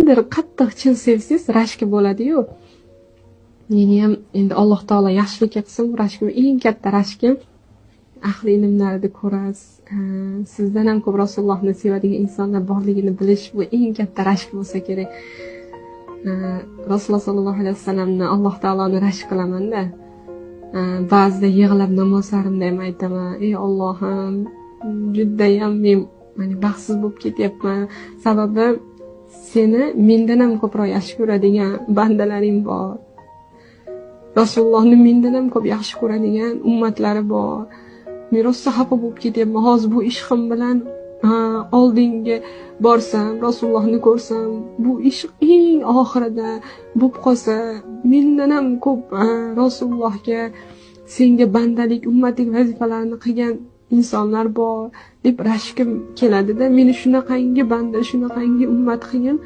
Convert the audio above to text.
Kimnidir qattiq chin sevsangiz, rashki bo'ladi-yu. Meni ham endi Alloh taolo yaxshilikka qilsin, rashkim, eng katta rashkim ahli ilmlarni ko'rasiz. Sizdan ham ko'p Rasulullohni sevadigan insonlar borligini bilish, bu eng katta rashk bo'lsa kerak. Rasululloh sollallohu alayhi vasallamni, Alloh taoloni rashk qilamanda. Ba'zida yig'lab namozlarimda ham aytaman: "Ey Allohim, judayam men mana baxtsiz bo'lib ketyapman. Sababi seni mendan ham ko'proq yaxshi ko'radigan bandalaring bor. Rasulullohni mendan ham ko'p yaxshi ko'radigan ummatlari bor. Men rosa xafa bo'lib ketyapman. Hozir bu ishqim bilan oldinga borsam, Rasulullohni ko'rsam, bu ishq eng oxirida bo'lib qolsa, mendan ham ko'p Rasulullohga, senga bandalik, ummatlik vazifalarini qilgan insonlar bor, deb rashkim keladida. Meni shunaqangi banda, shunaqangi ummat qilgin."